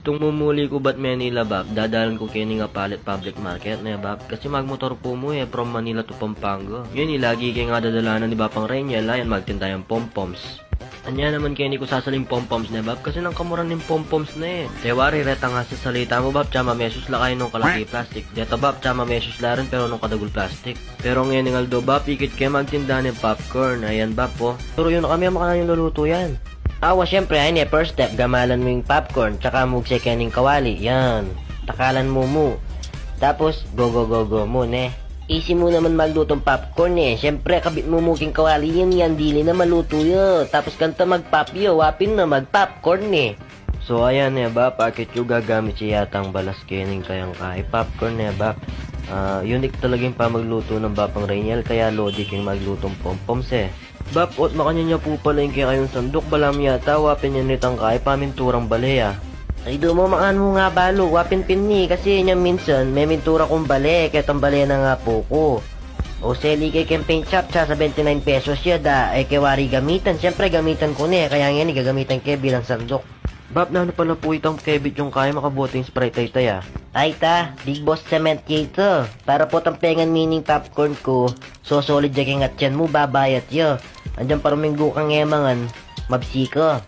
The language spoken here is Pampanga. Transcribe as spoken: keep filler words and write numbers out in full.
Tung mumuli ku bat Manila, Bap, dadalan ku keni king Apalit Public Market, ne, Bap, kasi magmotor pu mu, e, from Manila to Pampanga. Ngeni, lagi ke ngan dadalanan ni Bapang Reniel, ayan, magtinda yang pompoms. Anya naman keni ku sasaling pompoms, ne, Bap, kasi nang kamura ning pompoms, ne. Te wari, reta nga sa salita mu, Bap, tsaka mamesus la kayu nung kalati plastik. Deta, Bap, tsaka mamesus la rin, pero nung kadagul plastik. Pero ngeni ning aldo, Bap, ikit ke magtinda ning popcorn. Ayan, Bap, o. Turuan yu na kami, makanan yung luluto yan. Awa, syempre, ayan e, first step, gamalan mu ing popcorn, tsaka mu ugse keni king kawali, yan. Takalan mu mu. Tapos, go, go, go, go mu, ne. Easy mu naman maglutong popcorn e. Syempre, kabit mu mu king kawali yan, yan, dili na maluto ya. Tapos kanta mag-pop ya, wa pin na mag-popcorn e. So, ayan ne, Bap, akit yu gagamit ya yatang balas keni kayang kayi popcorn ne, Bap. Ah, unique talaga ing pamagluto nang Bapang Reniel, kaya lodi keng maglutong pompoms e. Bap, ot makanyan ya pu pala ing kekayung sanduk, balamu yata wa pin yan itang kayi paminturang bale a. Ay, dumu, makanyan mu nga balu, wa pin pin ini, kasi inyang minsan, memintura kung bale, ketang bale na nga pu ku. O seli ke keng paint shop, tsaka sa twenty-nine pesos ya da, e ke wari gamitan, syempre gamitan ku ne, kaya ngeni gagamitan ke bilang sanduk. Bap, nanu pala pu itang kebit yung kayi, makabuti ing Sprite taya. Ay ta, Big Boss Cement ya ita. Para pu tampengan mi ning popcorn ku, sosolid ya keng atyan mu, babayat ya. Andiyan pa ruminggu kang e mangan, mabsi ka.